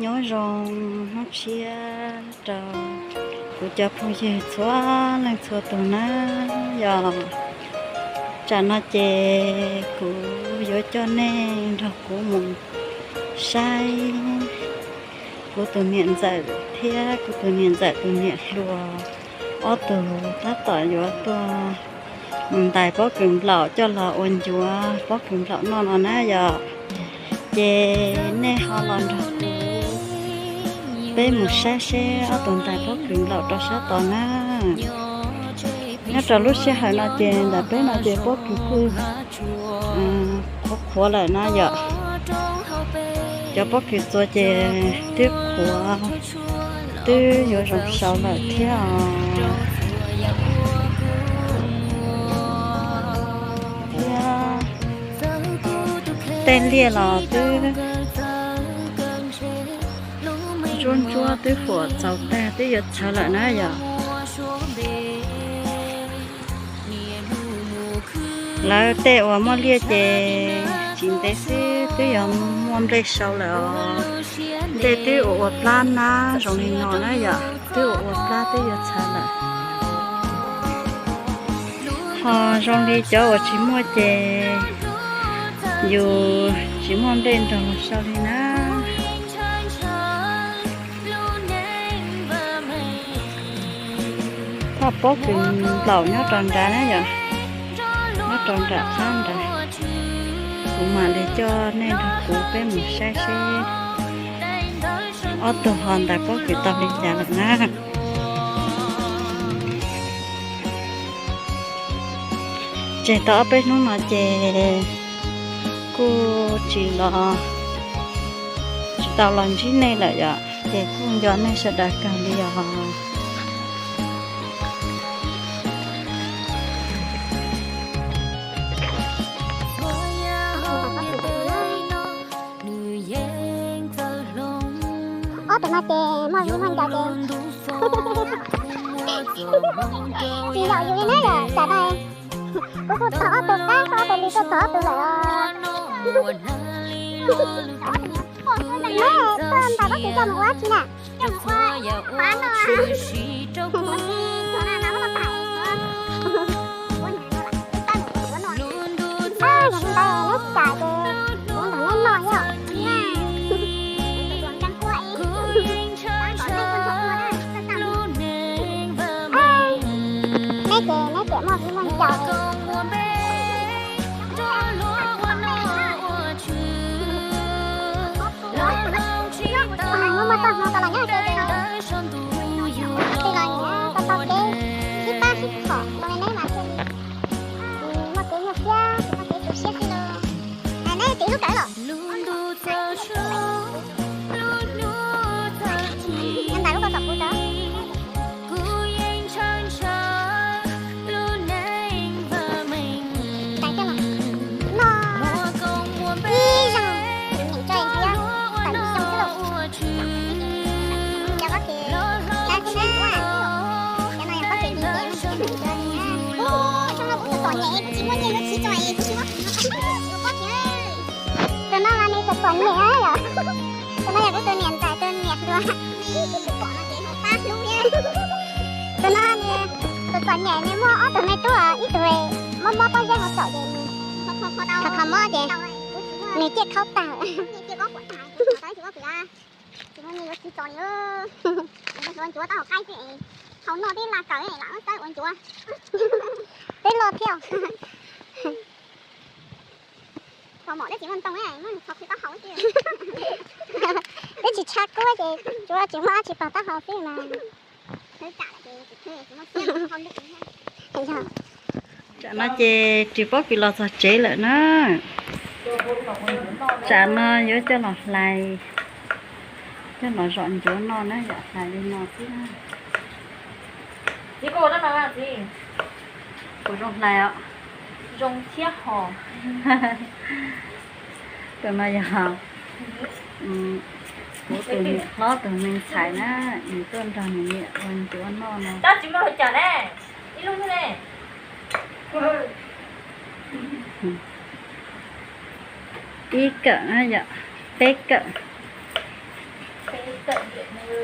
Nyob zoo hnub tshiab rau kuv cov phooj ywg txhua leej txhua tus na yom. Tsam no ces kuv yuav coj nej nrog kuv mus saib kuv tus niam ntxawm thiab kuv tus niam ntxawm tus niam hluas ob tug tab tom yuav tuaj mus ntais pob kws nplaum coj los ua ncuav pob kws nplaum noj no na yom. Ces nej ho los nrog kuv, peb mus saib seb ob tug ntais pob kws nplaum rau sab tod na. Nyob rau lub sij hawm no ces ntawm peb no ces pob kws kuj qhuav qhuav lawm na yom. Cov pob kws txua ces twb qhuav, twb yuav zoo sau lawm thiab os. Thiab tej liaj los twb ntsuab ntsuab twb fuam txaus tag twb yuav txhawv lawm na yom. Lawv tej uas muaj liaj ces tsis ntev xwb twb yuav muaj nplej sau lawm os. Nplej twb ua ua plab nab zoo li no na yom, twb ua ua plab twb yuav txhawv lawm. Ho zoo li cov uas tsis muaj ces yus tsis muaj nplej nrog los sau li na. Thaj pob kws nplaum nyob rau nrad na yom, nyob rau nram qab nrad. Kuv mam li coj nej nrog kuv peb mus saib seb ob tug ho ntais pob kws tau li cas lawm na. Tseg tau ob peb hnub no ces kuj tsis los, tsis tau los ntsib nej lawm yom, ces kuj nco nej sawv daws kawg li os. Ob tug no ces muaj vib muaj ncaus ces tsis yaum yus li na yom, tsam no kuv kuj txog ob tug qab, ob tug li kuj txog ob tug lawm os. Neb tuaj ntais pob kws coj mus ua dab tsi na? Coj mus ua qhov no. Yog li ntawd neb kam ces kuv nrog neb noj yom. Neb ces neb tiam muaj vib muaj ncaus. Muaj muaj txoj hmoo tau los nyob ces, ces tij los nyiam tau tau kev sib pab sib phom rau li neb mas thiaj li muaj kev nyuaj siab, muaj kev tu siab xwb lauj. Neb tiv lub kawm los. Neb ntais lub koj tom kuv tod. Ntais coj los noj ib zaug, nyeem tso thiab tawm ib zaug xwb lauj. Cov pob kws, cov no yog pob kws ntim ntiav, ntim ntiav. Ub, xyoo no kuv txom txom nyem, kuv tsis muaj nyiaj yuav txiv tso es kuv tsis muab kuv pob kws. Tus no mas nws txom txom nyem yom. Tus no yog kuv tus niam ntxawm tus niam hluas. Tus no nws txom txom nyem, nws muaj ob tug me tub, ib tug mob mob pob zeb hauv txom ces nws kho kho mob ces nws ciaj khaub tag. Tsis muaj nyiaj yuav txiv tso li. Ua ncuav taub hau qaib xwb, thaum noj tib la kawm lam xawb ua ncuav. Peb loj thiab. Thaum mom twb tsis muaj ntoo, muab nws txhos qhwv taub hau xwb. Twb tsis tshav kub ces tsuav tsis muaj dab tsi pog taub hau xwb mas. Tsam no ces ris pob kws los txog tsev lawm na. Tsam no yuav coj los hlais, coj los zom ncuav noj na yom, hlais li no xwb na. Txiv, koj ua dab no txiv? Kuv zoo hlais os. Zoo thiab hos. Tus no yog kuv tus niam hlob tus me ntxhais na, nws tuaj nrog nws niam ua ncuav noj no. Tab tsis muaj cas ne, ib lub ne. Ib kawm na yom, peb kawm. tawm ntawm nws